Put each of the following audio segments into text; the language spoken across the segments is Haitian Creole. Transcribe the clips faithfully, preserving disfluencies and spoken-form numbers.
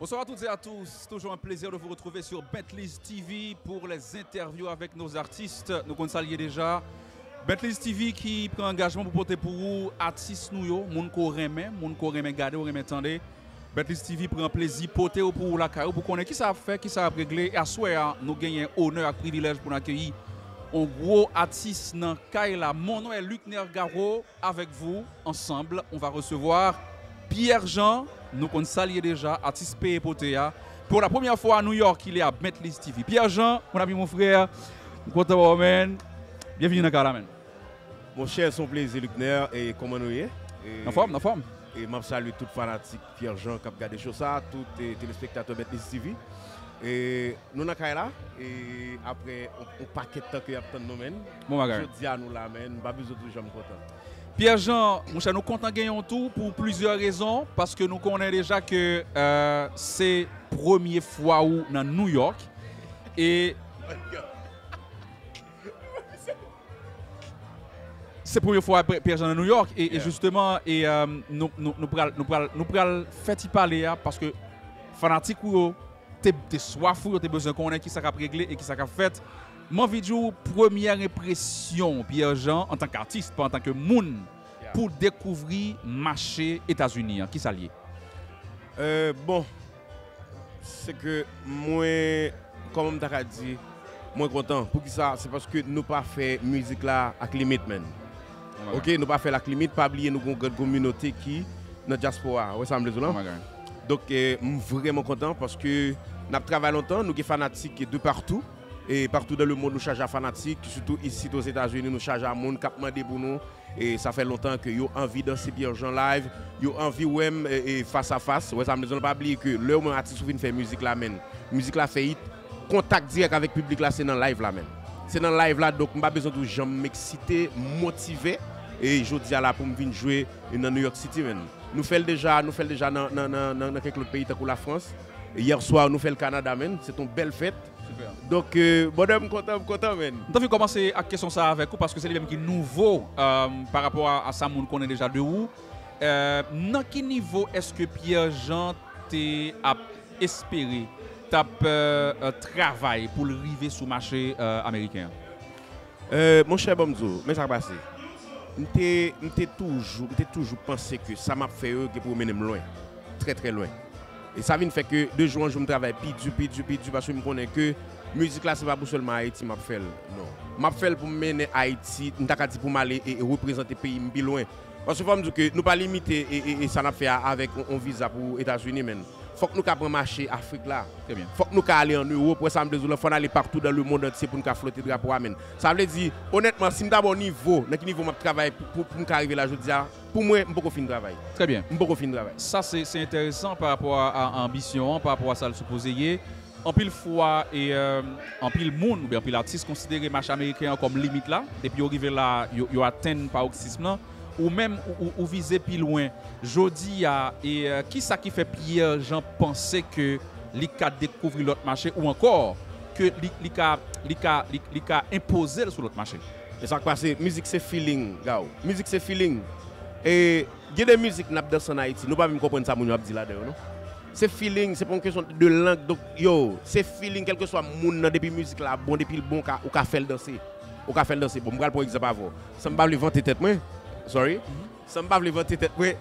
Bonsoir à toutes et à tous. Toujours un plaisir de vous retrouver sur Bentley's T V pour les interviews avec nos artistes. Nou konn sa l ye deja. Bentley's T V ki pran angajman pou pote pou ou atis nou yo, moun ke w renmen, moun ke w renmen gade, w renmen tande. Bentley's T V pran plezi pote yo pou ou lakay ou, pou konnen kisa y ap fè, kisa y ap regle. E aswè a, nou genyen onè ak privilèj pou n akeyi yon gwo atis nan kay la. Mon non est Luckner Garreau. Avec vous, ensemble, on va recevoir Pierre Jean. Nou konn sa l ye deja, atis Peye Pote a. Pour la première fois à New York, il est à Bentley's T V. Pierre Jean, mon ami, mon frère, m kontan wè w, man. Byenvini nan kay la, man. Monchè, se yon plezi, Luckner. E kòman nou ye? E, Anfòm, anfòm. E m ap salye tout fanatik Pierre Jean k ap gade show sa, tout, e, telespektatè Bentley's T V. E nou nan kay la, e apre yon, yon pakèt tan ke y ap tann nou, man. Bon bagay. Jodi a nou la, man. M pa bezwen di w jan m kontan. Pierre Jean, monchè, nou kontan genyen w tou pou plizyè rezon, paske nou konnen deja ke, euh, se premye fwa ou nan New York. E se premye fwa Pierre Jean nan New York, e, e jisteman, e, euh, nou, nou, nou pral, nou pral, nou pral fè ti pale a, paske fanatik ou yo te, te swaf ou, yo te bezwen konnen kisa k ap regle e kisa k ap fèt. M anvi di w, premyè enpresyon w, Pierre Jean, antanke atis, pa antanke moun, pou dekouvri mache Etazini an, kisa l ye? Euh, bon, se ke mwen, kòman m ta ka di, mwen kontan. Poukisa? Se paske nou pa fè mizik la ak limit, man. Oke, nou pa fè l ak limit, pa bliye nou gon gran kominote ki nan dyaspora. Ou wè sa m vle di w lan? Donk, eh, m vrèman kontan paske n ap travay lontan, nou gen fanatik de partou. E partou dan lemonn, nou chaje a fanatik, sitou isit Ozetazini, nou chaje a moun k ap mande pou nou. E sa fè lontan ke yo anvi danse Pierre Jean live, yo anvi wè m, e, e, fas a fas. Ou wè sa m vle di w lan, pa bliye ke lè ou menm atis ou fin fè mizik la, man, mizik la fè it, kontak dirèk avèk piblik la, se nan live la, man. Se nan live la, donk m pa bezwen di w jan m eksite, m motive, e jodi a la pou m vin jwe nan New York City, man. Nou fè l deja, nou fè l deja nan, nan, nan, nan, nan kèk lòt peyi, tankou Lafrans. E yè swa, nou fè l Kanada, man. Se t on bèl fèt. Super. Donk, euh, brother, m kontan, m kontan, man. M t anvi kòmanse ak kesyon sa a avèk ou, paske se li menm ki nouvo, euh, pa rapò a, a sa moun konnen deja de ou. Euh, nan ki nivo èske Pierre Jean te ap espere, t ap, euh, euh, travay pou l rive sou mache, euh, ameriken an? Euh, monchè, ban m di w, men sa k pase. M te, m te toujou, m te toujou panse ke sa m ap fè yo gen pou yo mennen m lwen. Trè, trè lwen. E sa vin fè ke de jou an jou m travay pi di, pi di, pi di, paske m konnen ke mizik la se pa pou sèlman Ayiti m ap fè l, non. M ap fè l pou m mennen Ayiti, m ta ka di pou m ale e, e reprezante peyi m pi lwen. Paske fò m di w ke nou pa limite e, e, e sa n ap fè a avèk on, on viza pou Etazini, man. Fòk nou ka pran mache Afrik la. Trè byen. Fòk nou ka ale ann Ewòp, wè sa m vle di w lan, fò n ale partou dan lemonn antye pou n ka flote drapo a, man. Sa vle di, onètman, si m ta ba w nivo, nan ki nivo m ap travay pou, pou, pou m ka rive la jodi a, pou mwen, m poko fin travay. Trè byen. M poko fin travay. Sa se, se enteresan pa rapò a, a anbisyon an, pa rapò a sa l sipoze ye. Anpil fwa, e, euh, anpil moun, oubyen anpil atis konsidere mache ameriken an kòm limit la. Depi yo rive la, yo, yo atenn paroksism lan. Ou menm, ou, ou, ou vize pi lwen. Jodi a, e, euh, kisa ki fè Pierre Jean panse ke li ka dekouvri lòt mache, ou ankò ke li, li ka, li ka, li, li ka enpoze l sou lòt mache? E sa k pase, mizik se feeling, Gaw. Mizik se feeling. E gen de mizik n ap danse ann Ayiti, nou pa menm konprann sa moun yo ap di ladan yo, non. Se feeling, se pa yon kesyon de lang. Donk, yo, se feeling, kèlkeswa moun nan, depi mizik la bon, depi l bon, ou ka, ou ka fè l danse. Ou ka fè l danse. Bon, m pral pran egzanp avè w. San m pa vle vante tèt mwen, sorry. San m pa vle vante tèt mwen,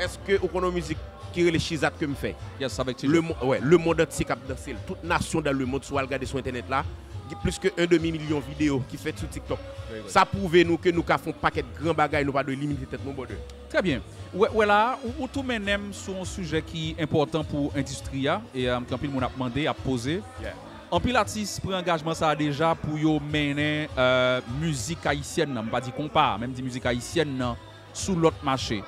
èske ou konn yon mizik ki rele She's Hot ke m fè? Yes, avèk T J. Lemonn, wè, lemonn antye k ap danse l. Tout nasyon dan lemonn, si w al gade sou entènèt la, gen plis ke yon demi milyon videyo ki fèt sou TikTok. Very good. Sa pwouve nou ke nou ka fè yon pakèt gran bagay, nou pa dwe limite tèt nou, brother. Trè byen. Wè, wè la, ou, ou tou mennen m sou yon sijè ki enpòtan pou endistri a, e, um, ke anpil moun ap mande, ap poze. Yeah. Anpil atis pran angajman sa a deja pou yo mennen, euh, mizik ayisyèn nan, m pa di konpa, men m di mizik ayisyèn nan, sou lòt mache.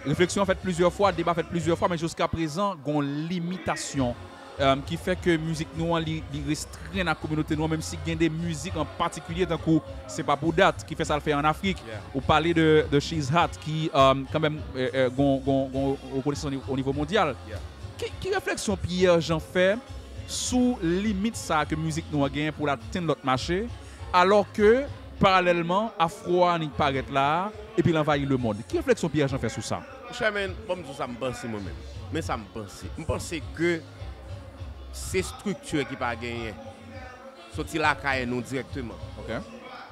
Refleksyon an fèt plizyè fwa, deba fèt plizyè fwa, men jiskaprezan, gen yon limitasyon, um, ki fè ke mizik nou an, li, li restrenn ak kominote nou an, menm si gen de mizik an patikilye, tankou Se pa pou dat, ki fè sa l fè ann Afrik. Yeah. Ou pale de, de She's Hot, ki, um, kanmenm, euh, euh, gon, gon, gon rekonesans o ni-, o nivo mondyal. Yeah. Ki, ki refleksyon Pierre Jean fè sou limit sa a ke mizik nou an genyen pou l atenn lòt mache, alò ke, paralèlman, afwo a annik parèt la a, epi l anvayi lemonn? Ki refleksyon Pierre Jean fè sou sa? Monchè, men, ban m di w sa m panse mwen menm. Men sa m panse. M panse ke Se estrikti ki pa genyen. Soti lakay nou dirèkteman. Ok.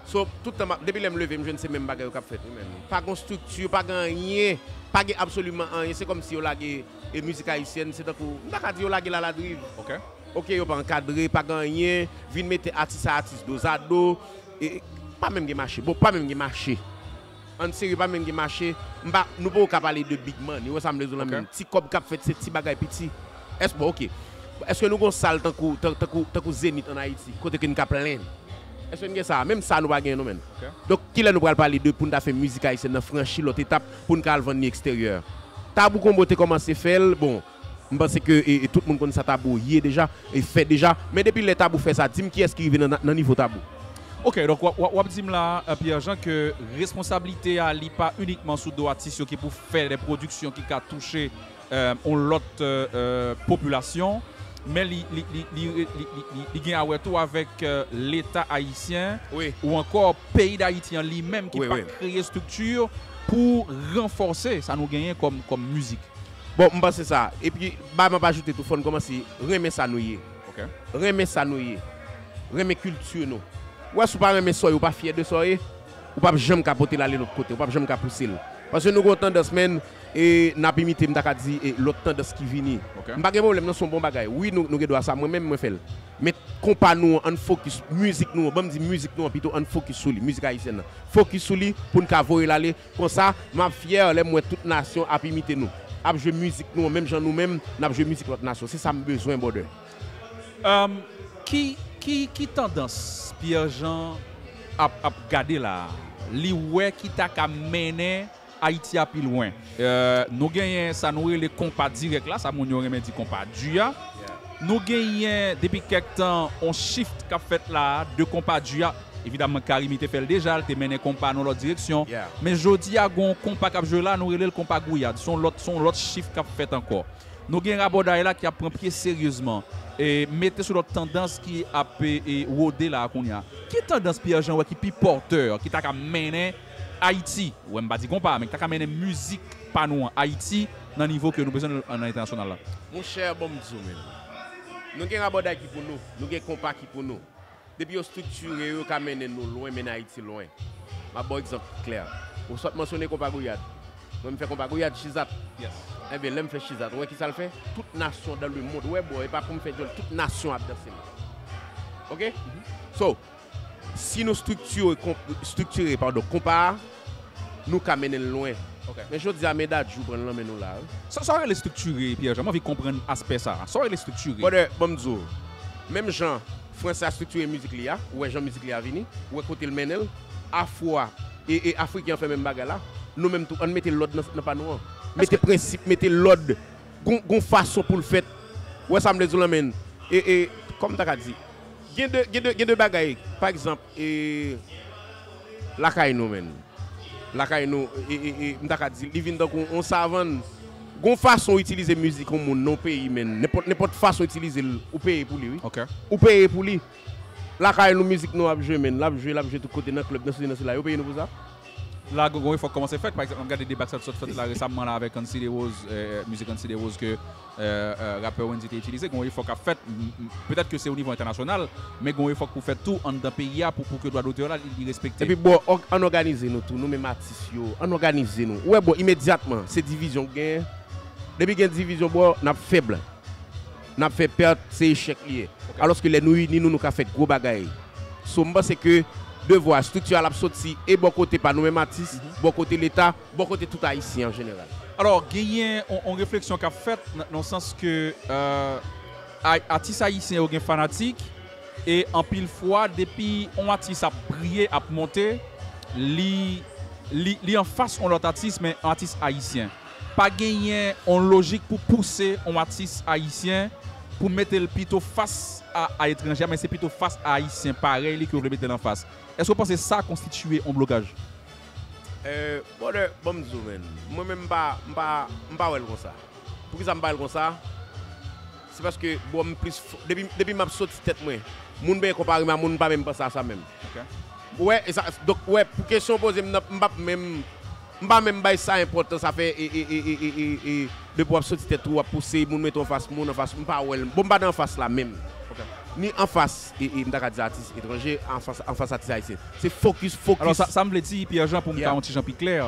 So, tout tan, depi lè m leve, m jwenn se menm bagay yo k ap fèt, wi, menm. Pa gon estrikti, pa gen anyen, pa gen absoliman anyen. Se kòmsi yo lage e mizik ayisyèn, se tankou, m ta ka di yo lage l aladriv. Ok. Ok, yo pa ankadre, pa gen anyen, vin mete atis a atis dozado, e, pa menm gen mache. Bon, pa menm gen mache. An serye, pa menm gen mache. M pa, nou poko ka pale de big money, ou wè sa m vle di w la menm. Ti kòb k ap fèt, se ti bagay piti. Èske, bon, ok. Èske nou gon sal tankou, tan- tankou, tankou Zenith an Ayiti, kote ke n ka plen? Èske n gen sa? Menm sa nou pa gen non menm. Donk, kilè nou pral pale de pou n ta fè mizik ayisyèn nan franchi lòt etap pou n ka al vann li eksteryè? Tabou Konbo te kòmanse fè l, bon, m panse ke e, e tout moun konn sa Tabou ye deja, e fè deja. Men depi lè Tabou fè sa, di m kiyès ki rive nan, nan nivo Tabou? Ok, donk w ap di m la, Pierre Jean, ke responsablite a li pa inikman sou do atis yo ki pou fè de pwodiksyon ki ka touche yon lòt popilasyon, men li, li, li, li, li, li, li, li gen a wè tou avèk Leta ayisyen ou ankò peyi Dayiti an li menm ki pa kreye estrikti pou ranfòse sa nou genyen kòm, kòm mizik. Bon, m panse sa. Epi, ba m ap ajoute tou, fò n kòmanse renmen sa nou ye. Renmen sa nou ye. Renmen kilti nou. Ou wè, si w pa renmen sa w ye, ou pa fyè de sa w ye, ou p ap janm ka pote l ale lòt kote, ou p ap janm ka pouse l. Paske nou gen yon tandans, menn, e n ap imite, m ta ka di, e lòt tandans ki vini. M pa gen pwoblèm, non, se yon bon bagay. Wi, nou, nou gen dwa sa, mwen menm, mwen fè l. Men konpa nou an, ann fokis, mizik nou an, ban m di mizik nou an pito, ann fokis sou li, mizik ayisyèn nan. Fokis sou li pou n ka voye l ale. Konsa, m ap fyè lè m wè tout nasyon ap imite nou, ap jwe mizik nou an menm jan nou menm n ap jwe mizik lòt nasyon. Se sa m bezwen, brother. Um, ki, ki, ki tandans Pierre Jean ap, ap gade la a? Li wè ki ta ka mennen Ayiti a pi lwen. Euh, nou genyen sa nou rele konpa dirèk la, sa moun yo renmen di konpa di a. Nou genyen depi kèk tan on shift k ap fèt la a de konpa di a. Evidamman, Carimi te fè l deja, l te mennen konpa nan lòt direksyon. Men jodi a, gen yon konpa k ap jwe la, nou rele l konpa gouyad. Se yon lòt, se yon lòt shift k ap fèt ankò. Nou gen rabòday la ki ap pran pye seryezman e mete sou lòt tandans ki ap e, e, wode la a kounye a. Ki tandans Pierre Jean wè ki pi pòtè, ki ta ka mennen Ayiti, wè m pa di konpa, men ki ta ka mennen mizik pa nou an Ayiti nan nivo ke nou bezwen l nan entènasyonal la? Monchè, bon m di w menm. Nou gen rabòday ki pou nou, nou gen konpa ki pou nou. Depi yo estriktire, yo ka mennen nou lwen, mennen Ayiti lwen. M ap ba w egzanp klè. Ou sot mansyone konpa gouyad. Mwen, m fè konpa gouyad, chizat. Enben, lè m fè chizat, ou wè ki sa l fè? Tout nasyon dans le monde, ou wè, bò, e pa pou m fè djòl, tout nasyon ap danse l. Oke? So, si nou estriktire, estriktire, padon, konpa a, nou ka mennen l lwen. Men jodi a, men Dadju pran l nan men nou la wi. Sa, sa w rele estriktire, Pierre Jean? M anvi konprann aspè sa a. Sa w rele estriktire? Brother, ban m di w, menm jan fransè a estriktire mizik li a, ou wè jan mizik li a vini, ou wè kote l mennen l, afwo a, e, e afriken an fè menm bagay la, nou menm tou, ann mete lòd nan, nan pa nou an. Mete prensip, mete lòd, gon, gon fason pou l fèt. Ou wè sa m vle di w la, menn? E, e, kòm m ta ka di, gen de, gen de, gen de bagay, pa egzanp, e, lakay nou, menn. Lakay nou, e, e, e, m ta ka di, li vin tankou yon savann. Gon fason w itilize mizik yon moun nan yon peyi, menn. Nenpòt, nenpòt fason w itilize l, ou peye pou li, wi. Ou peye pou li. Lakay nou, mizik nou ap jwe, menn. L ap jwe, l ap jwe tout kote, nan klèb, nan sesi, nan sela. Yo peye nou pou sa? La, gon, gon efò k kòmanse fèt. Pa egzanp, n ap gade deba k sot, sot fèt la resam nan la avèk Ancy Derose, euh, mizik Ancy Derose ke euh, euh, rapè Wendy te itilize, gon efò k ap fèt, m, m, petèt ke se o nivo entènasyonal, men gon efò k pou fèt tou anndan peyi a pou, pou ke dwa dotè la li, li respekte. Epi, bro, ann òganize nou tou, nou menm atis yo, ann òganize nou. Ou wè, bro, imedyatman, se divizyon k genyen. Depi gen divizyon, bro, n ap fèb. N ap fè pèt, se echèk li ye. Alòske lè nou ini nou, nou ka fè gwo bagay. So, m panse ke devwa estriktiral ap soti e bò kote pa nou menm atis, bò kote Leta, bò kote tout Ayisyen an jeneral. Alò, genyen on, on refleksyon k ap fèt nan, nan sans ke, euh, ay-, atis ayisyen yo gen fanatik, e anpil fwa, depi on atis ap briye, ap monte, li, li, li anfas on lòt atis, men on atis ayisyen. Pa genyen on lojik pou pouse on atis ayisyen pou mete l pito fas a, a etranje a, men se pito fas a Ayisyen parèy li ke yo vle mete l anfas. Èske w panse sa konstitiye on blokaj? Eh, brother, ban m di w, menn. Mwen menm, m pa, m pa, m pa wè l konsa. Poukisa m pa wè l konsa? Se paske, bro, m plis fò, depi, depi m ap soti tèt mwen, moun benyen konpare m a moun, m pa menm panse a sa menm. Ou wè, e sa, donk, ou wè, pou kesyon w poze m nan, m p ap menm M pa menm bay sa enpòtans, afè e, e, e, e, e, e, e, depi w ap soti tèt ou, w ap pouse, moun mete w anfas moun, anfas, m pa wè l. Bon, m pa nan anfas la menm. Ni anfas, e, e, m ta ka di atis etranje, anfas, anfas atis ayisyen. Se fokis, fokis. Alò, sa, sa m vle di, Pierre Jean, pou m ka yon ti jan pi klè,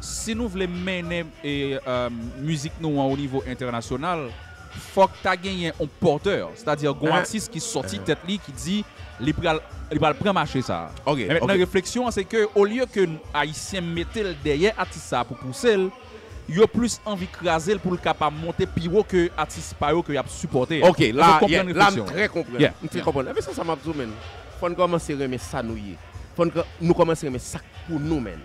si nou vle mennen e, e, mizik nou an o nivo entènasyonal, fòk ta genyen yon pòtè, sètadi yon atis ki sòti tèt li, ki di li pral, li pral pran mache sa a. Men mentnan, refleksyon an, se ke olye ke Ayisyen mete l dèyè atis sa a pou pouse l, yo plis anvi kraze l pou l kapab monte pi wo ke atis pa yo ke y ap sipòte. Ok, la, la, m trè konprann. M trè konprann. Ebyen, se sa m ap di w, menn. Fò n kòmanse renmen sa nou ye. Fò n, nou kòmanse renmen sa k pou nou, menn.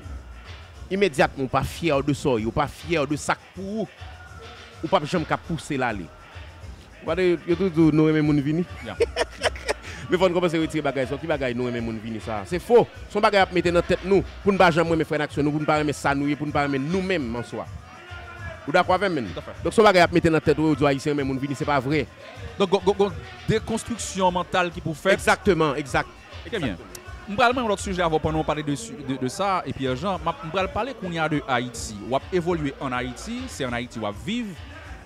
Imedyatman, ou pa fyè de sa w ye, ou pa fyè de sa k pou ou, ou p ap janm ka pouse l ale. Ou pa tande yo toujou di w nou renmen moun vini? Men fò n kòmanse retire bagay sa yo. Ki bagay nou renmen moun vini sa a? Se fo. Se yon bagay y ap mete nan tèt nou pou n pa janm renmen frè n ak sè nou, pou n pa renmen sa nou ye, pou n pa renmen nou menm an swa. Ou dakò avè m, menn? Donk, se yon bagay y ap mete nan tèt ou, yo di w Ayisyen renmen moun vini, se pa vre. Donk, gon, gon, gon dekonstriksyon mantal ki pou fèt. Egzakteman, egzak. Trè byen. M pral ban yon lòt sijè avè w pandan w pale de, de, de sa, e Pierre Jean, m ap, m pral pale kounye a de Ayiti. W ap evolye ann Ayiti, se ann Ayiti w ap viv,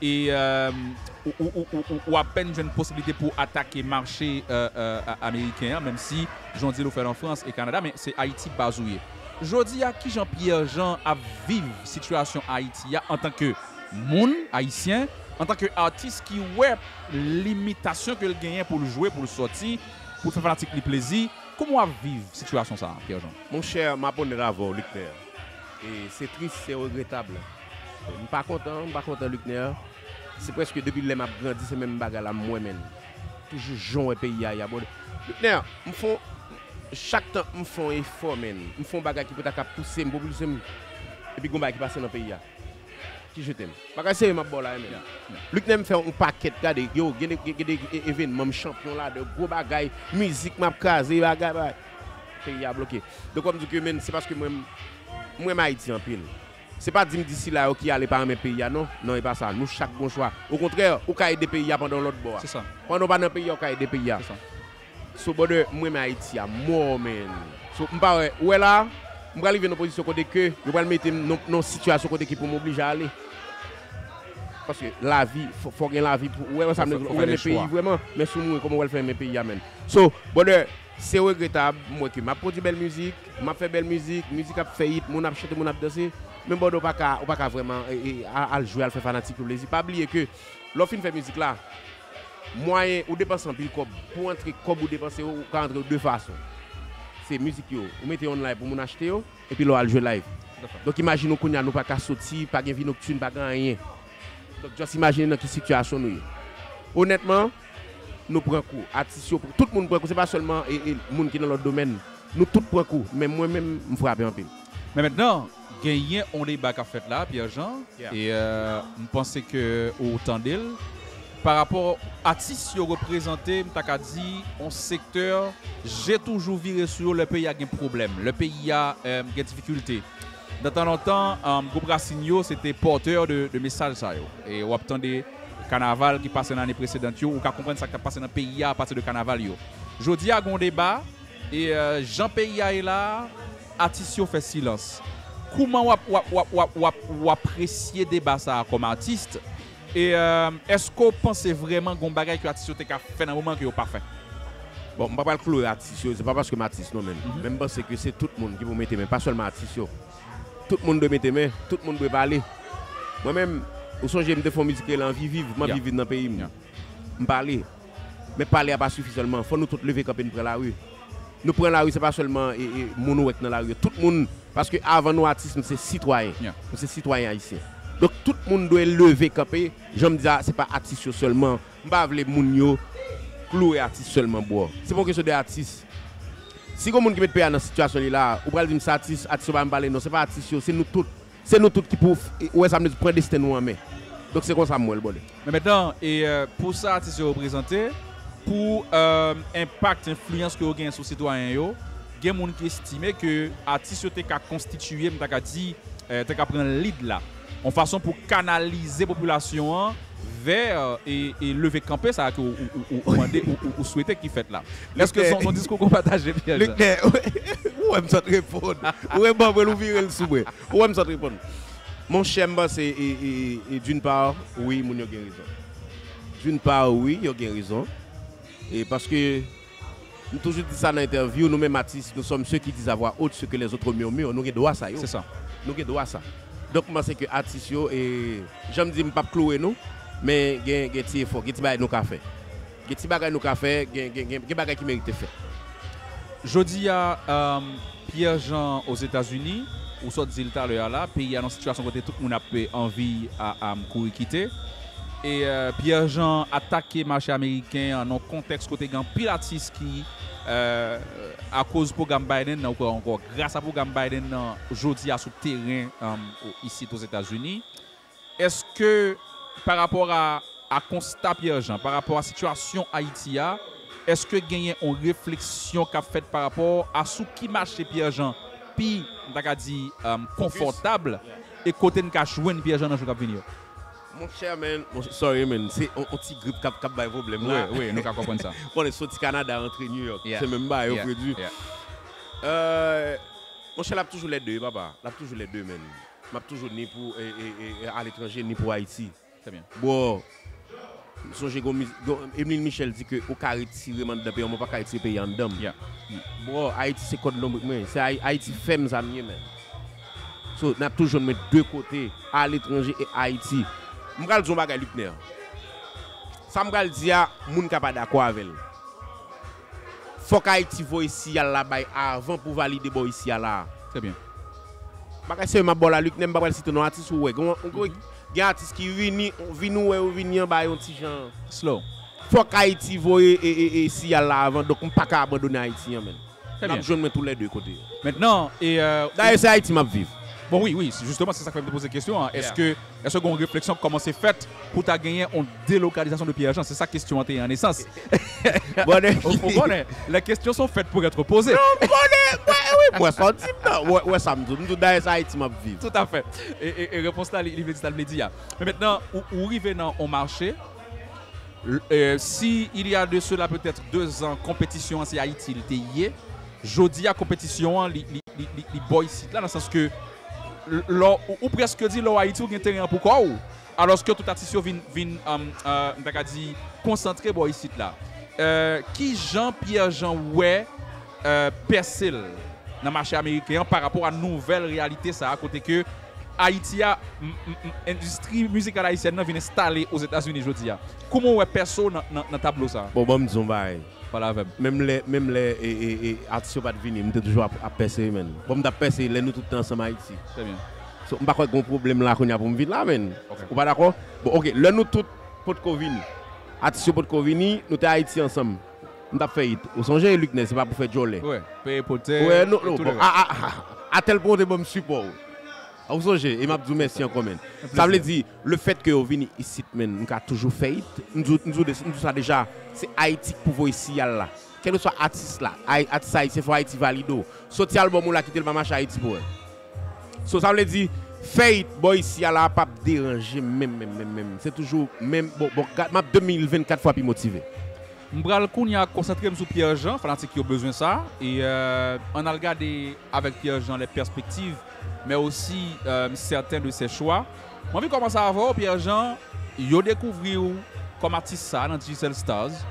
e, e, ou, ou, ou, ou, ou apèn jwenn posiblite pou w atake mache, e, e, a-, ameriken an, menm si, jan w di l, ou fè l an Frans e Kanada, men se Ayiti baz ou ye. Jodi a, kijan Pierre Jean ap viv sitiyasyon Ayiti a antanke moun ayisyen, antanke atis ki wè limitasyon ke l genyen pou l jwe, pou l sòti, pou l fè fanatik li plezi? Kòman w ap viv sitiyasyon sa a, Pierre Jean? Monchè, m ap onèt avè w, Luckner. E se tris, se regretab. M pa kontan, m pa kontan, Luckner. Se prèske depi lè m ap grandi, se menm bagay la m wè, menn. Toujou jan w wè peyi a ye a, bro. Luckner, m fè yon, chak tan m fè yon efò, menn. M fè yon bagay ki pou ta ka pouse m, pwopilse m. Epi gon bagay ki pase nan peyi a. Ki jete m. Bagay serye m ap ba w la, menn. Luckner, m fè yon pakèt, gade, yo, gen de, gen de e-, evènman, m chanpyon ladan, gwo bagay, mizik, m ap kraze, bagay, bagay. Peyi a bloke. Donk, wè m di w ke, menn, se paske mwen, m renmen Ayiti anpil. Se pa di m di sila yo ki ale pa renmen peyi a, non. Non, e pa sa. Nou chak gon chwa. Okontrè, ou ka ede peyi a pandan w lòt bò a. Pandan w pa nan peyi a, ou ka ede peyi a. So, brother, m renmen Ayiti a mò, man. So, m pa wè, ou wè la, m pral rive nan pozisyon kote ke yo pral mete m nan, nan sitiyasyon kote ke pou m oblije ale. Paske lavi, fò, fò gen lavi pou, ou wè sa m di, ou renmen peyi vrèman, men si w mouri, kòman w pral fè renmen peyi a, man? So, brother, se regretab, m wè ke m ap pwodui bèl mizik, m ap fè bèl mizik, mizik ap fè hit, moun ap chante, moun ap danse, men brother, ou pa ka, ou pa ka vrèman, e, e, a-, al jwe, al fè fanatik yo plezi. Pa bliye ke lè w fin fè mizik la, mwayen ou depanse anpil kòb. Pou antre kòb ou depanse yo, ou ka antre yo de fason. Se mizik yo, ou mete yo online pou moun achte yo, epi lè w al jwe live. Donk, imajine w kounye a, nou pa ka soti, pa gen vi noktin, pa gen anyen. Donk, just imajine nan ki sitiyasyon nou ye. Onètman, nou pran kou. Atis yo, tout moun pran kou. Se pa sèlman, e, e, moun ki nan lòt domèn. Nou tout pran kou. Men mwen menm, m frape anpil. Men mentnan, genyen yon deba k ap fèt la, Pierre Jean, e, e, m panse ke ou tande l. Pa rapò atis yo reprezante, m ta ka di, yon sektè, je toujou vire sou yo lè peyi a gen pwoblèm, lè peyi a, e, gen difikilte. Nan tan lontan, e, gwoup Rasin yo, se te pòtè de, de mesaj sa yo. E w ap tande kanaval ki pase nan ane presedan yo, ou ka konprann sa k t ap pase nan peyi a apati de kanaval yo. Jodi a, gen yon deba, e, e, jan peyi a ye la, atis yo fè silans. Kòman w ap, w ap, w ap, w ap, w ap, w apresye deba sa a kòm atis? E, e, èske w panse vrèman gen yon bagay ke atis yo te ka fè nan moman ke yo pa fè? Bon, m pa pral kloure atis yo, se pa paske m atis non, men, men m panse ke se tout moun ki pou mete men, pa sèlman atis yo. Tout moun dwe mete men, tout moun dwe pale. Mwen menm, ou sonje m te fè yon mizik ki rele Anvi Viv, m anvi viv nan peyi m. M pale. Men pale a pa sifi sèlman, fò nou tout leve kanpe n pran lari. Nou pran lari, se pa sèlman, e, e, moun ou wè k nan lari yo. Tout moun, paske avan nou atis, nou se sitwayen. Nou se sitwayen ayisyen. Donk, tout moun dwe leve kanpe, jan m di a, se pa atis yo sèlman. M pa vle moun yo kloure atis sèlman, bro. Se pa yon kesyon de atis. Si gon moun ki met peyi a nan sitiyasyon li la, ou pral di m se atis, atis yo pa janm pale, non, se pa atis yo, se nou tout. Se nou tout ki pou, ou wè sa m vle di, pran desten nou an men. Donk se konsa m wè l, bro. Men mentnan, e, e, pou sa atis yo reprezante, pou, e, enpak, enfliyans ke yo genyen sou sitwayen yo, gen moun ki estime ke atis yo te ka konstitiye, m ta ka di, e, te ka pran lid la. Yon fason pou kanalize popilasyon an, vè e, e leve kanpe sa ke ou, ou, ou, ou mande, ou, ou, ou swete ki fèt la. Èske se yon, se yon diskou ke w pataje, Pierre Jean? Luckner, ou wè m sot reponn. Ou wè m panbwèl, ou vire l sou mwen. Ou wè m sot reponn. Monchè, m panse, e, e, e, d'une part, wi, moun yo gen rezon. D'une part, wi, yo gen rezon. E paske M toujou di sa nan entèvyou, nou menm atis, nous sommes ceux qui disent à voix haute ce que les autres murmurent. Nou gen dwa sa yo. Se sa. Nou gen dwa sa. Donk, m panse ke atis yo, e, jan m di, m p ap kloure nou, men gen, gen ti efò, gen ti bagay nou ka fè. Gen ti bagay nou ka fè, gen, gen, gen, gen bagay ki merite fèt. Jodi a, um, Pierre Jean Ozetazini, ou sot di l talè a la, peyi a nan sitiyasyon kote tout moun ap anvi a, a kouri kite. E, euh, Pierre Jean atake mache ameriken an nan yon kontèks kote gen anpil atis ki, euh, akoz pwogram Biden nan, ou kwè ankò, gras a pwogram Biden nan, jodi a sou teren, um, isit Ozetazini. Èske, pa rapò a, a konsta Pierre Jean, pa rapò a sitiyasyon Ayiti a, èske genyen yon refleksyon k ap fèt pa rapò a sou ki mache Pierre Jean pi, m ta ka di, um, konfòtab, e kote n ka jwenn Pierre Jean nan jou k ap vini yo? Monchè, man, monchè, sorry, man, se yon, yon ti grip k ap, k ap bay pwoblèm la. Wi, wi, nou ka konprann sa. Konnen soti Kanada, rantre New York, yeah, se menm bagay, yo, yeah, fredi. Yeah. Euh, monchè, l ap toujou lè de, papa. L ap toujou lè de, man. M ap toujou ni pou, e, e, e, e, aletranje, ni pou Ayiti. Très bien. Bro, m sonje gon miz-, gon, Emeline Michel di ke ou ka retire m anndan peyi an, men w pa ka retire peyi a anndan m. Yeah. Bro, Ayiti se kòd lonbrik mwen. Se Ay-, Ayiti fè m sa m ye, man. So, n ap toujou jwenn mwen de kote, aletranje e Ayiti. M pral di yon bagay, Luckner. Sa m pral di a, moun ka pa dakò avè l. Fòk Ayiti voye siyal la bay avan pou valide bò isi a la. Très bien. Bagay serye m ap ba w la, Luckner, m pa pral site non atis ou wè. Gen, gen, gen atis ki vini, vin ou wè yo vini an ba yon ti jan. Slow. Fòk Ayiti voye e, e, e siyal la avan, donk m pa ka abandone Ayiti an, menm. Très bien. N ap jwenn mwen tou lè de kote yo. Mentnan, e, euh, dayè, se Ayiti m ap viv. Bon, wi, wi, se, jisteman, se sa k fè m te poze kesyon an. Yeah. Èske, èske gen yon refleksyon k kòmanse fèt pou ta genyen yon delokalizasyon de Pierre Jean? Se sa kesyon an te ye an esans. Ou, ou konnen, les questions sont faites pour être posées. Non, m konnen, wi, wi, m wè sa w di m nan. Ou wè, ou wè sa m di w. M di w, dayè, se Ayiti m ap viv. Tout à fait. E, e, e repons la, li, li vle di sa l vle di a. Men mentnan, ou, ou rive nan yon mache, L-, euh, si il y a de cela peut-être deux ans, konpetisyon an se Ayiti l te ye. Jodi a, konpetisyon an, li, li, li, li, li bò isit la, nan sans ke l-, lè w, ou, ou prèske di lè w Ayiti, ou gen teren an pou kò w. Alòske tout atis yo vin, vin, um, euh, m ta ka di, konsantre bò isit la. Euh, ki jan Pierre Jean wè, euh, pèse l nan mache ameriken an pa rapò a nouvèl reyalite sa a, kote ke Ayiti a, m, m, m, endistri mizikal ayisyèn nan vin enstale Ozetazini jodi a. Kouman w wè pèse w nan, nan, nan tablo sa a? Bon, ban m di w yon bagay. Pale avè m. Menm lè, menm lè, e, e, e, atis yo pa t vini, m te toujou ap, ap pèse, menm. Bon, m t ap pèse lè nou tout te ansanm Ayiti. Très bien. So, m pa kwè gen yon pwoblèm la kounye a pou m vin la, menm. Ok. Ou pa dakò? Bon, ok, lè nou tout potko vini, atis yo potko vini, nou te Ayiti ansanm. M t ap fè it. Ou sonje, Luckner, se pa pou fè djòlè. Wi, peye ipotèk, wi, non, e non, tou bon, le rès. A, a, a, a tèl pwen w te ban m sipò w. Ou sonje, e m ap di w mèsi ankò, menm. Sa vle di, le fèt ke yo vini isit, menm, m ka toujou fè it. M di w, m di w de-, m di w sa deja, se Ayiti k pou voye siyal la. Kèlkeswa atis la, Ay-, atis ayisyen, fò Ayiti valide w. Soti albòm ou la, kite l pa mache Ayiti pou wè. So, sa vle di, fè it bò isi a la p ap deranje m menm, menm, menm, menm. Se toujou menm, bon, bon, gad, m ap de mil vennkat fwa pi motive. M pral kounye a konsantre m sou Pierre Jean, fanatik yo bezwen sa. E, euh, ann al gade avèk Pierre Jean les perspectives, mais aussi, euh, certains de ses choix. M anvi kòmanse avè w, Pierre Jean, yo dekouvri w kòm atis sa nan Digicel Stars,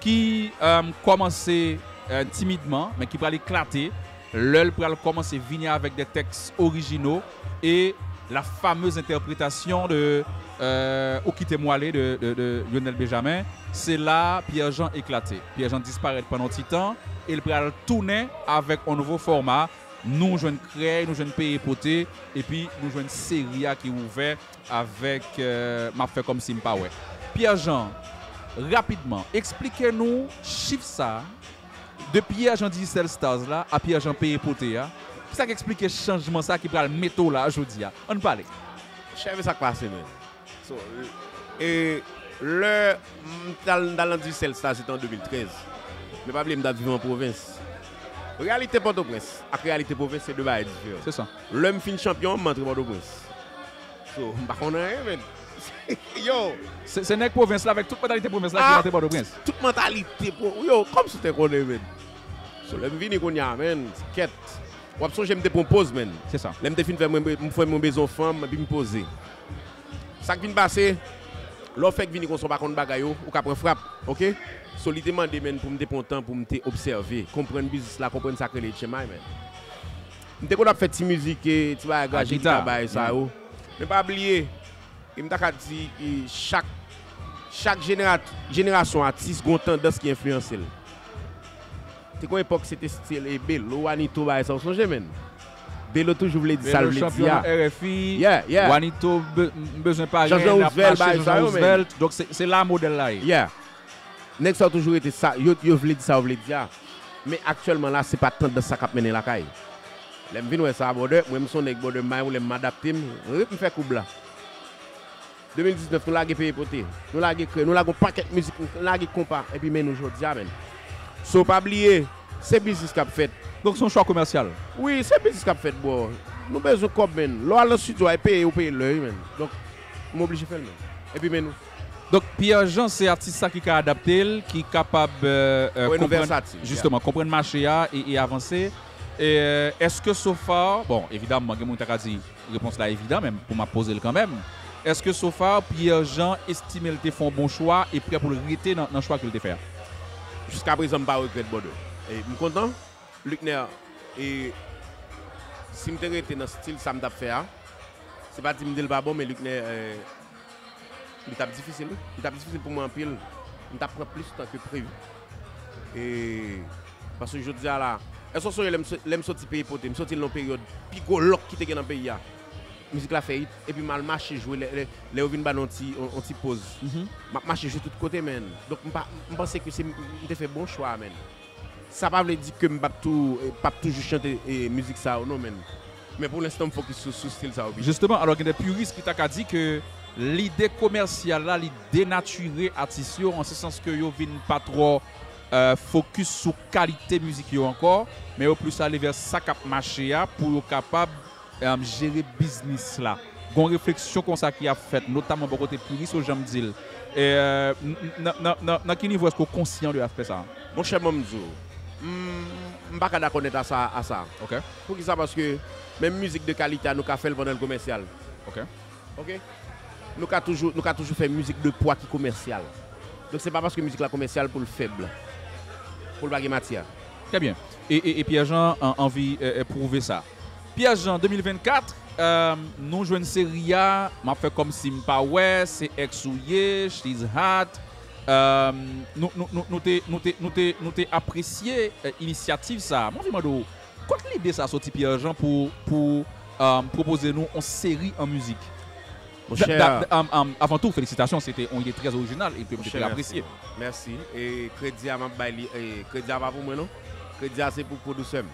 ki, euh, kòmanse, euh, timidman, men ki pral eklate lè l pral kòmanse vini avèk de tèks orijino e la fameuse interprétation de, euh, Ou kite m w ale de, de, de Lionel Benjamin. Se la Pierre Jean eklate. Pierre Jean disparèt pandan yon ti tan e l pral tounen avèk yon nouvo fòma. Nou jwenn Krèy, nou jwenn Peye Pote, epi nou jwenn seri a ki ouvè avèk, euh, M ap fè kòmsi m pa wè. Pierre Jean, rapidman, eksplike nou chif sa a, de Pierre Jean Digicel Stars la a Pierre Jean Peye Pote a. Kisa k eksplike chanjman sa a ki pral mete w la a jodi a? Ann pale. Chèf, e sa k pase, menm. So, e lè m t al, m t al nan Digicel Stars, se te an de mil trèz. Men pa bliye, m t ap viv an pwovens. Reyalite Pòtoprens ak reyalite pwovens se de bagay diferan. Se sa. Lè m fin chanpyon, m antre Pòtoprens. So, m pa konn anyen, menm. Yo, se, se nèg pwovens la avèk tout mantalite pwovens la ki rantre Pòtoprens. Tout mantalite pwo-, yo, kòmsi w te konnen, men. So, lè m vini kounye a, men, kèt. W ap sonje m te pran poz, men. Se sa. Lè m te fin fè mwen, m fè mwen bezwen fanm, epi m poze. Sa k vin pase, lè w fèk vini konsa, w pa konn bagay yo, ou ka pran frap, oke? So, li te mande, men, pou m te pran tan, pou m te obsève, konprann biznis la, konprann sa k rele H M I, men. M te konn ap fè ti mizik, e, ti bagay graje, gita, bay sa yo. Men pa bliye, e m ta ka di, e, chak, chak jenera-, jenerasyon atis gon tandans ki enfliyanse l. Te gon epòk se te stil, e, Belo, Wanito, bagay sa, ou sonje, men? Belo toujou vle di sa l vle di a. Belo, chanpyon R F I, yeah, yeah. Wanito, be-, m bezwen pa gen, n ap mache, Jean Jean Roosevelt, bagay sa yo, men. Donk, se, se la modèl la ye. Yeah. Nèg sa yo toujou rete sa, yo, yo vle di sa yo vle di a. Men aktyèlman la, se pa tandans sa k ap mennen lakay. Lè m vin wè sa, brother, mwen m se yon nèg, brother, m bay woule, m adapte m, m fè koub la. De mil diznèf, nou lage Peye Pote, nou lage Krè, nou lage yon pakèt mizik, nou lage konpa, epi men nou jodi a, men. So, pa bliye, se biznis k ap fèt. Donk, se yon chwa komèsyal? Wi, se biznis k ap fèt, bro. Nou bezwen kòb, men. Lè w al nan estidyo a, e peye, ou peye lè, wi, men. Donk, m oblije fè l, men. Epi men nou. Donk, Pierre Jean, se atis sa ki ka adapte l, ki kapab, euh, euh, konprann, jisteman, konprann mache a e, e avanse. E, euh, èske so far, bon, evidaman, gen moun ki ta ka di, repons la evidan, men pou m ap poze l kanmenm. Èske so far, Pierre Jean estime l te fè yon bon chwa e prè pou l rete nan, nan chwa ke l te fè a? Jiskaprezan, m pa regrèt, brother. E m kontan, Luckner, e si m te rete nan stil sa m t ap fè a, se pa di m di l pa bon, men Luckner, e, li t ap difisil, wi. Li t ap difisil pou mwen anpil. M t ap pran plis tan ke previ. E, paske jodi a la, èske w sonje lè m so-, lè m soti Peye Pote, m soti l nan yon peryòd pi gwo lòk ki te gen nan peyi a. Mizik la fè it, epi m al mache jwe lè, lè, lè yo vin ba nou yon ti, yon, yon ti poz. M ap mache jwe tout kote, men. Donk, m pa, m panse ke se, m te fè bon chwa, men. Sa pa vle di ke m p ap tou, p ap toujou chante, e, mizik sa yo, non, men. Men pou lenstan, m fokis sou, sou stil sa yo pito. Jisteman, alò, gen de piris ki ta ka di ke lide komèsyal la, li denatire atis yo, an se sans ke yo vin pa twò, euh, fokis sou kalite mizik yo ankò, men yo plis ale vè sa k ap mache a pou yo kapab, euh, jere biznis la. Gon refleksyon konsa ki ap fèt, notaman bò kote piris yo, jan m di l. E, euh, n-, n-, nan, nan, nan, nan ki nivo èske w konsyan de aspè sa a? Monchè, ban m di w, m, m pa ka dakò nèt a sa, a sa. Ok. Poukisa? Paske menm mizik de kalite a, nou ka fè l pandan l komèsyal. Ok. Ok? Nou ka toujou, nou ka toujou fè mizik de pwa ki komèsyal. Donk, se pa paske mizik la komèsyal pou l fèb, pou l pa gen matyè. Trè byen. E, e, e Pierre Jean an, anvi, e, e, pwouve sa. Pierre Jean, de mil vennkat, e, nou jwenn seri a, m ap fè kòmsi m pa wè, se ex ou ye, she's hot. E, nou, nou, nou, nou te, nou te, nou te, nou te apresye, e, inisyativ sa a. Mwen anvi mande w, kot lide sa a soti, Pierre Jean, pou, pou, e, pwopoze nou yon seri an mizik? Monchè, da, da, um, um, avan tou, felisitasyon, se te yon ide trè orijinal e ke m te trè apresye. Mèsi. E kredi a, m ap bay li, e kredi a pa pou mwen, non. Kredi a se pou pwodisè m.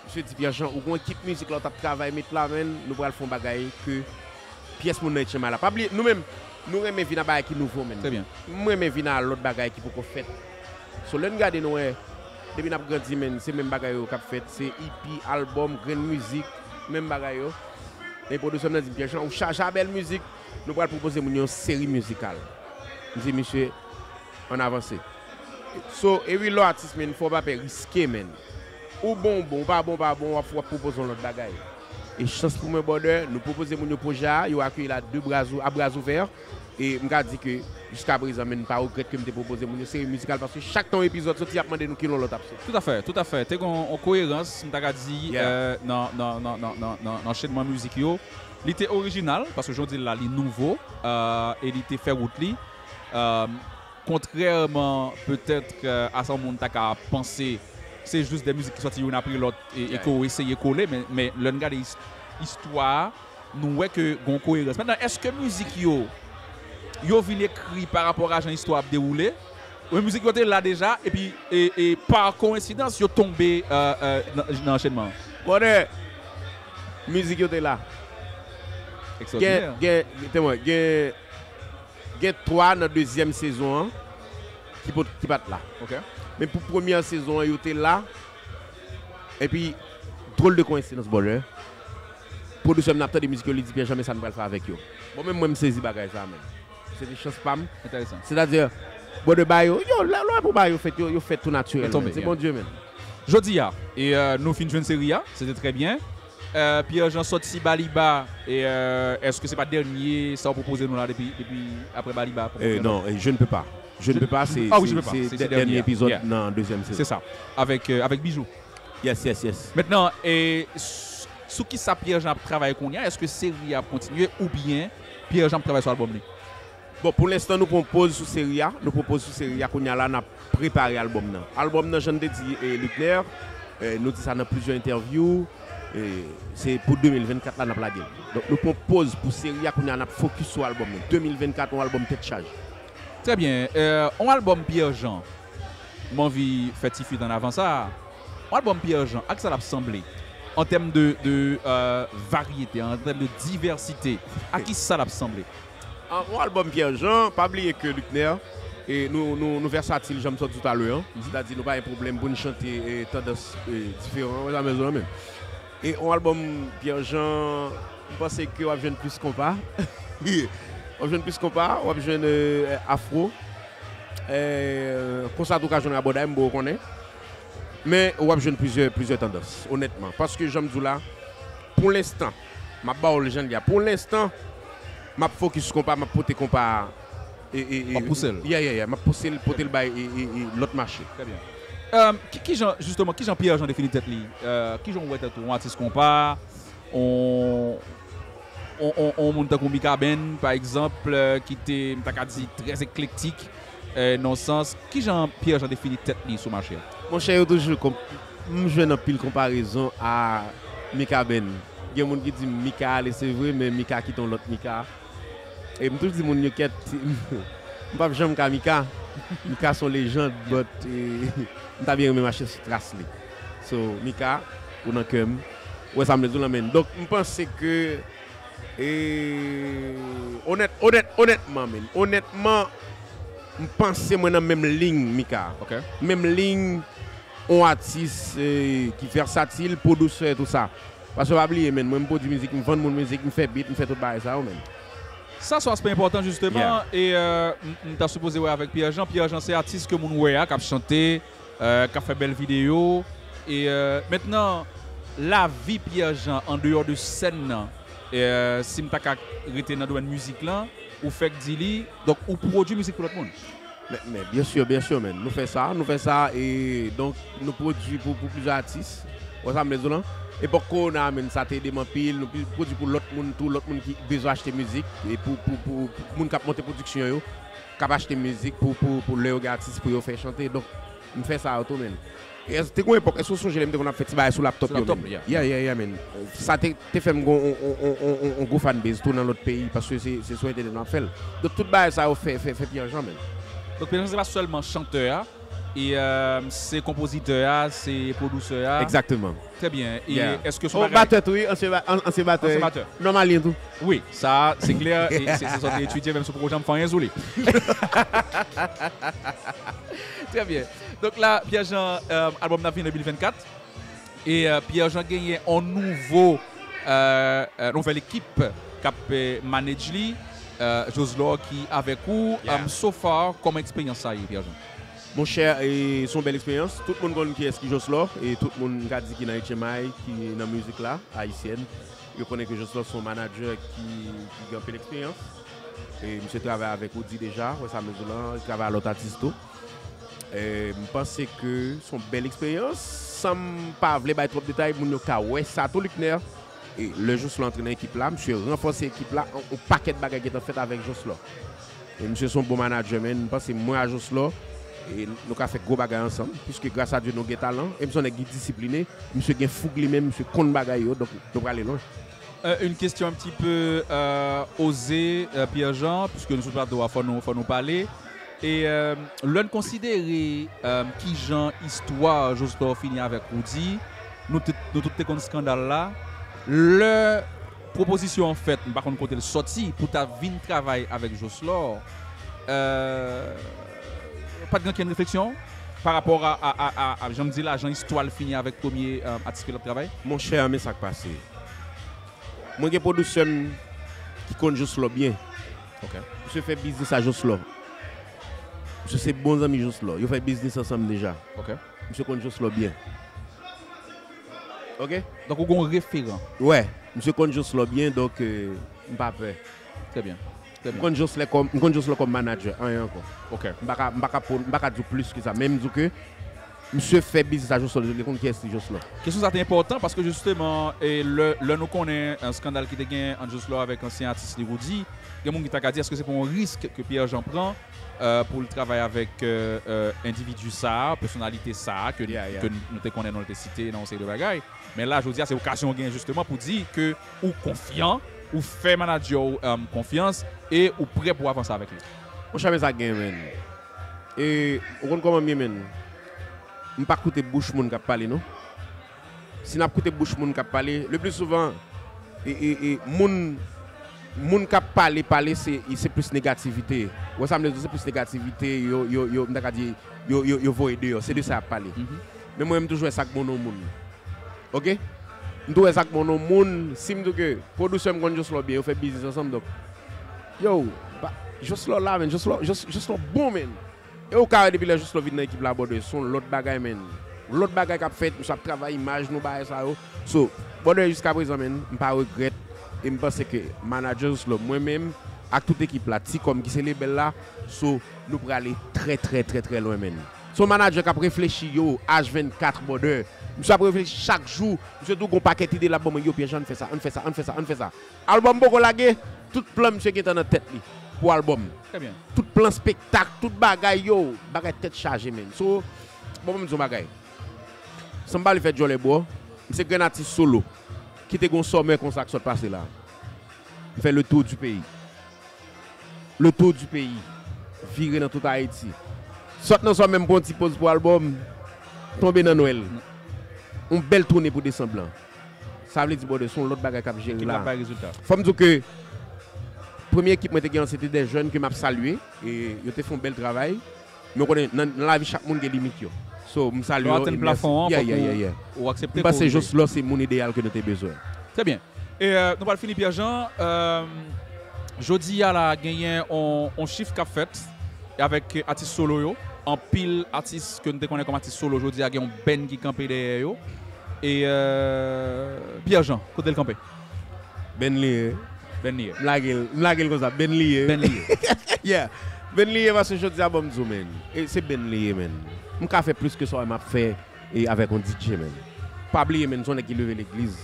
Misye di, Pierre Jean, ou gon ekip mizik la, w t ap travay met la, men nou pral fè yon bagay ke pyès moun nan H M I la. Pa bliye, nou menm, nou renmen vin a bagay ki nouvo, men. Trè byen. M renmen vin a lòt bagay ki poko fèt. So, lè n gade, nou wè, depi n ap grandi, men, se menm bagay yo k ap fèt. Se E P, albòm, grenn mizik, menm bagay yo. Men pwodisè m nan di m, Pierre Jean, ou chaje a bèl mizik, nou pral pwopoze moun yo yon seri mizikal. M di, misye, ann avanse. So, e wi, lè w atis, men, fò w pa pè riske, men. Ou bon, ou bon, ou pa bon, ou pa bon, w ap, w ap pwopoze yon lòt bagay. E chans pou mwen, brother, nou pwopoze moun yo pwojè a, yo akeyi l a de bra, a bra ouvè. E m ka di ke, jiskaprezan, men m pa regrèt ke m te pwopoze moun yo seri mizikal, paske chak tan yon epizòd soti, y ap mande nou kilè yon lòt ap soti. Toutafè, toutafè. Te gen yon koerans, m ta ka di, yeah, euh, nan, nan, nan anchenman mizik yo. Li te orijinal, paske jan w di l la, li nouvo, euh, e li te fè wout li. Euh, kontrèman, petèt, euh, a sa yon moun ta ka panse, se jis de mizik ki sòti youn apre lòt e, e ke w eseye kole, men, men lè n gade is-, istwa a, nou wè ke gon koerans. Mentnan, èske mizik yo, yo vin ekri pa rapò a jan istwa ap dewoule? Oubyen mizik yo te la deja, epi, e, e pa koensidans, yo tonbe, euh, euh, nan, nan anchenman an? Brother, mizik yo te la. Ekstraòdinè. Gen, gen, temwen, gen, gen twa nan dezyèm sezon an ki pot-, ki pa t la. Ok. Men pou premyè sezon an, yo te la. Epi, drôle de coïncidence, brother. pwodisè m nan ap tande mizik yo, li di, "Pierre Jean, men sa n pral fè avèk yo." Bon, menm mwen, m sezi bagay sa, menn. Se te chans pa m. Enteresan. Sètadi, Brother Bayo, yo, lè, lè pou Bayo fèt, yo, yo fèt tou natirèlman. Se Bondye, menn. Jodi a, e, euh, nou fin jwenn seri a, se te trè byen. Euh, Pierre Jean sòti Baliba, e, euh, èske se pa dènye sa w pwopoze nou la depi, depi apre Baliba? Eh, non, eh, Je ne peux pas. Je ne peux pas, se, ah oui, Je ne peux pas, se, se dènye epizòd nan dezyèm sezon. Se sa. Avèk, euh, avèk Bijou. Yes, yes, yes. Mentnan, e, s-, sou ki sa Pierre Jean ap travay kounye a? Èske seri a ap kontinye oubyen Pierre Jean ap travay sou albòm li? Bon, pou lenstan, nou pran poz sou seri a. Nou pran poz sou seri a. Kounye a la, n ap prepare albòm nan. Albòm nan, jan n te di, e, Luckner, e, nou di sa nan plizyè entèvyou, e, se pou de mil vennkat la n ap lage l. Donk, nou pran poz pou seri a. Kounye a, n ap fokis sou albòm nan. De mil vennkat, yon albòm tèt chaje. Trè byen. E, yon albòm Pierre Jean, m anvi fè ti feat an avan sa. Yon albòm Pierre Jean, a ki sa l ap sanble? An tèm de, de, euh, varyete, an tèm de divèsite, a ki sa l ap sanble? An, yon albòm Pierre Jean, pa bliye ke Luckner, e nou, nou, nou vèsatil, jan m sot di w talè an. Sètadi, nou pa gen pwoblèm pou n chante, e, tandans, e, diferan. Wè sa, mezanmi. E yon albòm Pierre Jean, m panse ke w ap jwenn plis konpa. W ap jwenn plis konpa, w ap jwenn, e, afro. E, konsa tou ka jwenn rabòday, m ba w konnen. Men, w ap jwenn plizyè, plizyè tandans, onètman. Paske, jan m di w la, pou lenstan, m ap ba w l jan l ye a. Pou lenstan, m ap fokis konpa, m ap pote konpa a, e, e, e, w ap pouse l. Yeah, yeah, yeah. M ap pouse l, pote l bay, e, e, e, lòt mache. Trè byen. Euh, ki, ki jan, jisteman, ki jan Pierre Jean defini tèt li? Euh, ki jan w wè tèt ou? Yon atis konpa, yon, yon, yon, yon moun tankou Mikaben, pa egzanp, euh, ki te, m ta ka di, trè eklektik, euh, nan sans, ki jan Pierre Jean defini tèt li sou mache a? Monchè, yo toujou konp-, m jwenn anpil konparezon a Mikaben. Gen moun ki di m Mika ale, se vre, men Mika kite yon lòt Mika. E m toujou di moun yo kèt, m p ap janm ka Mika. Mika se yon lejand, but, e, m ta byen renmen mache sou tras li. So, Mika, ou nan kè m. Ou wè sa m vle di w lan, menn. Donk, m panse ke, e, onèt, onèt, onètman, menn. Onètman, m panse mwen nan menm liy Mika. Ok. Menm liy yon atis, e, ki vèsatil, pwodisè, tou sa. Paske pa bliye, menn, mwen m pwodui mizik, m vann moun mizik, m fè beat, m fè tout bagay sa yo, menn. Sa se yon aspè enpòtan, jisteman, e, euh, m, m ta sipoze wè avèk Pierre Jean. Pierre Jean se atis ke moun wè a, k ap chante, euh, k ap fè bèl videyo. E, euh, mentnan, lavi Pierre Jean andeyò de sèn nan, e, euh, si m ta ka rete nan domèn mizik lan, ou fèk di li, donk ou pwodui mizik pou lòt moun. Men, men, byen si, byen si, menn. Nou fè sa, nou fè sa, e donk, nou pwodui pou, pou plizyè atis. Wè sa m vle di w lan? Epòk kowona a, menn, sa te ede m anpil. Nou pi-, pwodui pou lòt moun tou, lòt moun ki bezwen achte mizik, e pou, pou, pou, pou moun k ap monte pwodiksyon yo, k ap achte mizik pou, pou, pou lè yo gen atis pou yo fè chante. Donk, m fè sa yo tou, menn. E èske te gon epòk, èske w sonje lè m te konn ap fè ti bagay sou laptop yo, menn? Sou laptop, yeah. Yeah, yeah, yeah, menn. Sa te, te fè m gon, on, on, on, on, on gwo fanbase tou nan lòt peyi, paske se, se sou entènèt m ap fè l. Donk, tout bagay sa yo fè, fè, fè Pierre Jean, menn. Donk, Pierre Jean se pa sèlman chantè a, e, euh, se konpozitè a, se pwodisè a. Egzakteman. Trè byen. E èske se yon bagay... Batè tou, wi, ansyen ba-, an-, ansyen batè, wi. Ansyen batè. Nòmalyen tou. Wi, sa, se klè, e se, se sa w te etidye, menm si w poko janm fè anyen sou li. Trè byen. Donk la, Pierre Jean, euh, albòm nan vini de mil vennkat. E, euh, Pierre Jean genyen on nouvo, euh, euh, nouvèl ekip k ap, euh, manage li, euh, Joslor ki avèk ou. Yeah. Um, so far, kòman eksperyans sa ye, Pierre Jean? Monchè, e, se yon bèl eksperyans. Tout moun konn kiyès ki Joslor, e tout moun m ka di ki nan H M I, ki nan mizik la, ayisyèn, yo konnen ke Joslor se yon manadjè ki, ki gen anpil eksperyans. E misye travay avèk Roody deja, wè sa m di w lan, li travay a lòt atis tou. E m panse ke se yon bèl eksperyans. San m pa vle bay twòp detay, moun yo ka wè sa tou, Luckner. E lè Joslor antre nan ekip la, misye ranfòse ekip la, on, on pakèt bagay gentan fèt avèk Joslor. E misye se yon bon manadjè, men m panse mwen a Joslor, e nou ka fè gwo bagay ansanm, piske gras a Dye nou gen talan, e misye yon nèg ki disipline, misye gen foug li menm, misye konn bagay yo, donk nou prale lwen. Euh, une question un petit peu, euh, osée, euh, Pierre Jean, puisque nou sou plato a, fò nou, fò nou pale. E, euh, lè n konsidere, euh, kijan istwa Joslor fini avèk Roody, nou te, nou tout te konn eskandal la. Lè pwopozisyon an fèt, m pa konn kote l sòti, pou ta vin travay avèk Joslor, euh, pa t gen okenn refleksyon pa rapò a, a, a, a, a, jan m di la, jan istwa l fini avèk premye, euh, atis ke l ap travay? Monchè, men sa k pase. Mwen gen pwodiktè m ki konn Jocelor byen. Ok. Misye fè biznis a Jocelor. Misye se bon zanmi Jocelor. Yo fè biznis ansanm deja. Ok. Misye konn Jocelor byen. Ok? Donk ou gen yon referan. Wè, misye konn Jocelor byen, donk euh, m pa pè. Très bien. Très M bien. konn Jocelor kòm, m konn Jocelor kòm manager, anyen ankò. Ok. M pa ka, m pa ka, pon- m pa ka di w plis ke sa, men m di w ke misye fè biznis a Jocelor, li konn kiyès li Jocelor. Kesyon sa te enpòtan paske jisteman e lè, lè nou konnen yon skandal ki te gen ant Jocelor avèk ansyen atis li Roody, gen moun ki ta ka di èske se pa yon risk ke Pierre Jean pran euh, pou l travay avèk euh, euh, endividi sa, pèsonalite sa ke, Yeah, yeah. ke nou te konnen, nou te site nan yon seri de bagay. Men la, jodi a, se okazyon w gen jisteman pou di ke ou konfyan, ou fè manadjè w um, konfyans e ou prè pou avanse avèk li. Monchè, men sa gen, men. E, ou konn kòman m ye, men? M pa koute bouch moun k ap pale, non. Si n ap koute bouch moun k ap pale, le pli souvan, e, e, e, moun, moun k ap pale, pale, se, se plis negativite. Ou wè sa m vle di, se plis negativite, yo, yo, yo, m ta ka di, yo, yo, yo voye deyò. Se de sa y ap pale. Men mwen, m toujou wè sa k bon nan moun. Ok? M toujou wè sa k bon nan moun. Si m di w ke pwodiktè m konn Jocelor byen, yo fè biznis ansanm, donk. Yo, ba, Jocelor la, men, Jocelor, Jos- Jocelor bon, men. E ou ka wè depi lè Jocelor vin nan ekip la, brother, se yon lòt bagay, men. Lòt bagay k ap fèt, misye ap travay imaj nou, bagay sa yo. So, brother, jiska prezan, men, m pa regrèt. E m panse ke manager Jocelor, mwen menm, ak tout ekip la, T-Com ki se lebèl la, so, nou prale trè, trè, trè, trè lwen, men. Se yon manager k ap reflechi, yo, H vennkat, brother. Misye ap reflechi chak jou. Misye tou gon pakèt ide l ap ban mwen, yo, Pierre Jean, ann fè sa, ann fè sa, ann fè sa, ann fè sa. Albòm poko lage, tout plan misye gentan nan tèt li pou albòm. Très bien. Tout plan spektak, tout bagay, yo, bagay tèt chaje, men. So, bon, mwen di yon bagay. San m pa vle fè djòlè, bro, m se grenn atis solo ki te gon summer konsa k sot pase la. M fè le tour du pays. Le tour du pays. Vire nan tout Ayiti. Sot nan summer, m pran yon ti poz pou albòm, tonbe nan Nwèl. Yon bèl toune pou desanm lan. Sa vle di, brother, se yon lòt bagay k ap jere Ekip la la. Bay rezilta. Fò m di w ke premye ekip mwen te gen an, se te de jèn ke m ap salye. E yo te fè yon bèl travay. Men w konnen, nan, nan lavi, chak moun gen limit yo. So, m salye Lè w yo. atenn E plafon an, yeah, fòk yeah, ou, yeah, yeah. ou aksepte M panse ke w rive. Jocelor se moun ideyal ke nou te bezwen. Très bien. E euh, nou pral fini, Pierre Jean. Euh, jodi a la, genyen on, on chif k ap fèt avèk atis solo yo. Anpil atis ke nou te konnen kòm atis solo, jodi a gen yon band ki kanpe dèyè yo. E euh, Pierre Jean, kote l kanpe? Ben li ye. Ben li ye. M lage l, m lage l konsa. Ben li ye. Ben li ye. Yeah. Ben li ye, paske jodi a, bon, m di w, men. E se ben li ye, men. M ka fè plis ke sa w wè m ap fè e avèk yon D J, men. Pa bliye, men, m se yon nèg ki leve legliz.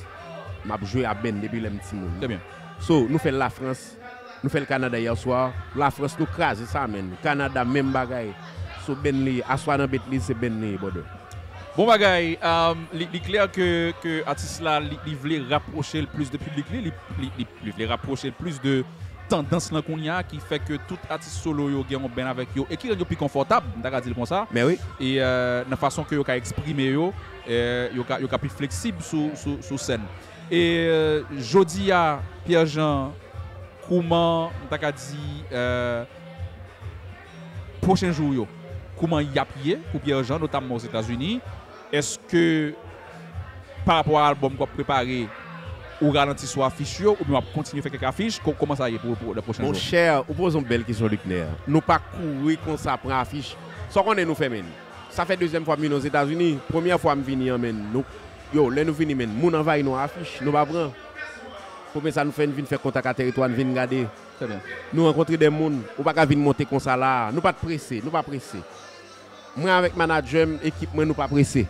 M ap jwe a ben depi lè m timoun. Très bien. So, nou fè l Lafrans, nou fè l Kanada yè swa. Lafrans, nou kraze sa, men. Kanada, menm bagay. So, ben li ye. Aswè nan Betliz, se ben li ye, brother. Bon bagay, um, li, li klè ke, ke atis la, li, li vle rapwoche l plis de piblik li, li, li, li, li vle rapwoche l plis de tandans lan kounye a, ki fè ke tout atis solo yo gen yon ben avèk yo, e ki rann yo pi konfòtab, m ta ka di l konsa. Men wi. E euh, nan fason ke yo ka eksprime yo, euh, yo ka, yo ka pi fleksib sou, sou, sou sèn. E euh, jodi a, Pierre Jean, kouman, m ta ka di, euh, pwochen jou yo, kouman y ap ye pou Pierre Jean, notamman Ozetazini? Èske, pa rapò a albòm ke w ap prepare, ou ralanti sou afich yo, oubyen w ap kontinye fè kèk afich? Ko- Kòman sa ye pou, pou lè pwochen jou? Monchè, ou poze yon bèl kesyon, Luckner. Nou pa kouri konsa pran afich. Sa w konnen nou fè, men. Sa fè dezyèm fwa m vini Ozetazini. Premyè fwa m vini an, men. Nou, yo, lè nou vini, men, moun anvayi nou afich, nou pa pran. Premye sa nou fè, n vin fè kontak a tèritwa, n vin gade. Très bien. Nou rankontre de moun, ou pa ka vin monte konsa la. Nou pa t prese, nou pa prese. Mwen avèk manadjè m, ekip mwen, nou pa prese.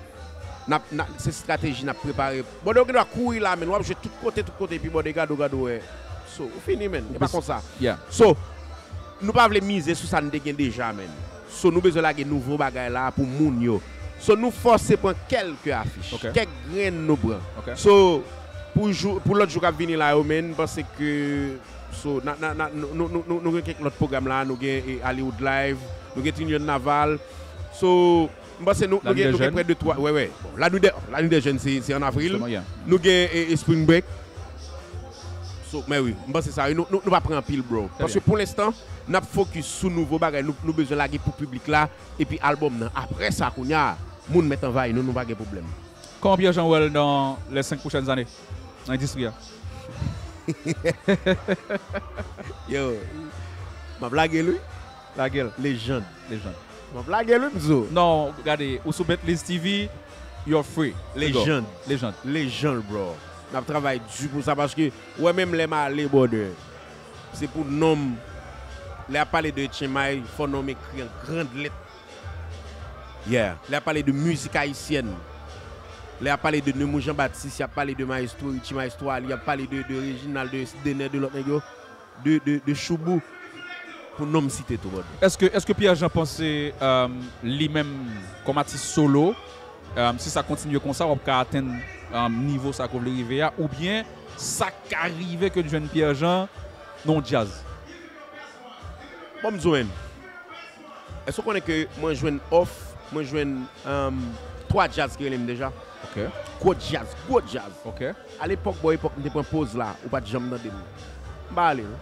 N ap, n ap, se estrateji n ap prepare. Bòdè, ou gen dwa kouri la, men w ap jwe tout kote, tout kote, epi bòdè, gade w, gade w, wè. So, ou fini, men. E pa konsa. Yeah. So, nou pa vle mize sou sa n te gen deja, men. So, nou bezwen lage nouvo bagay la pou moun yo. So, nou fòse pran kèlke afich. Ok. Kèk grenn nou pran. Ok. So, pou jou, pou lòt jou k ap vini la yo, men, m panse ke, so, na, na, na, nou, nou, nou, nou, nou gen kèk lòt pwogram la, nou gen eh, Hollywood Live, nou gen Trinidad Naval. So, m panse nou, nou Lani gen, dè nou gen Jèn. Prè de twa, wè, wè. Bon, Lani dè, Lani dè Jèn, se, se an avril. Justement, yeah. Nou gen eh, eh, Spring Break. So, men wi, m panse sa, wi, nou, nou, nou pa pran anpil, bro. Très Paske pou lenstan, n ap fokis sou nouvo bagay nou, nou bezwen lage pou piblik la, epi albòm nan. Apre sa, kounye a, moun mèt anvayi nou, nou pa gen pwoblèm. Kòman Pierre Jean wè l dans les cinq prochaines années nan endistri a? Yo, m ap lage l wi. Lage l. Lejand. Lejand. M ap lage l wi, m di w. Non, gade, ou sou Bentley's T V, you're free. Lejand. Lejand. Lejand, bro. N ap travay di pou sa paske, wè, menm lè m ale, brother, se pou non m. Lè y ap pale de Tchenmay, fò non m ekri an grand lèt. Yeah. Lè y ap pale de mizik ayisyèn, lè y ap pale de Nemours Jean Baptiste, y ap pale de Maestro Richie, Maestro Ali, y ap pale de, de Reginald, de Dener, de lòt nèg yo, de, de, de Choubou, pou non m site tou, brother. Èske, èske Pierre Jean panse, um, li menm, kòm atis solo, um, si sa kontinye konsa, w ap ka atenn, um, nivo sa ke w vle rive a, oubyen sa ka rive ke n jwenn Pierre Jean nan yon djaz? Bon, m di w menm. Èske w konnen ke mwen jwenn off, mwen jwenn, um, twa djaz ki rele m deja? Ok. Gwo djaz, gwo djaz. Ok. A lepòk, bò, epòk m te pran pòz la, ou pa t janm tande m. M pa ale, non.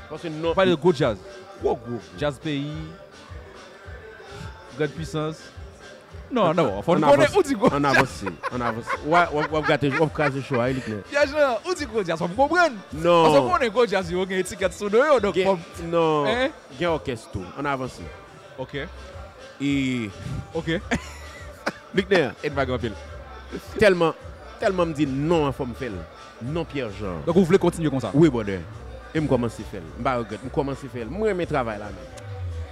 Paske non. Pale de gwo djaz. Gwo, gwo. Djaz peyi. Grande puissance. Non, non, fò n konnen ou di gwo djaz. Ann avanse, ann avanse. W ap, w ap, w ap gate, w ap kraze show a, wi, Likner. Pierre Jean, ou di gwo djaz, fò m konprann. Non. Paske w konnen gwo djaz yo gen etikèt sou do yo, donk fò m. Non. Gen òkès tou. Ann avanse. Ok. E. Ok. Likner. E n pa gen anpil. Tèlman, tèlman m di non an, fò m fè l. Non, Pierre Jean. Donk ou vle kontinye konsa? Wi, brother. E m kòmanse fè l. M pa regrèt. M kòmanse fè l. M renmen travay la, menm.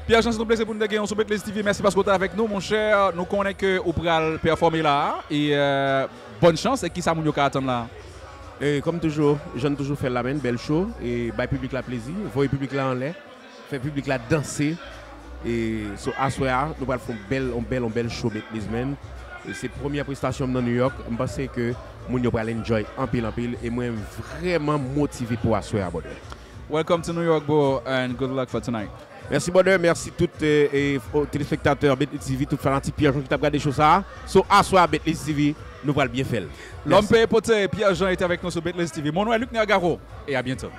Pierre Jean, se yon plezi pou n te gen yon sou Bentley's T V. Mèsi paske w te avèk nou, monchè. Nou konnen ke ou pral pèfòme la a. E, euh, bòn chans. E kisa moun yo ka atann la a? E kòm toujou, jan n toujou fè l la, menm, bèl show. E bay piblik la plezi. Voye piblik la anlè. Fè piblik la danse. E so, aswè a, nou pral fè yon bèl, yon bèl, yon bèl show, Bentley's, menm. E se premyè prestasyon m nan New York. M panse ke moun yo pral enjoy anpil, anpil. E mwen vrèman motive pou aswè a, brother. Welcome to New York, bro, and good luck for tonight. Mèsi, brother. Mèsi tout, eh, eh, o telespektatè Bentley's T V, tout fanatik Pierre Jean ki t ap gade show sa a. So, aswè a, Bentley's T V, nou pral byen fè l. L'homme payé poté, Pierre Jean était avec nous sur Bentley's T V. Mon nom est Luckner Garot, et à bientôt.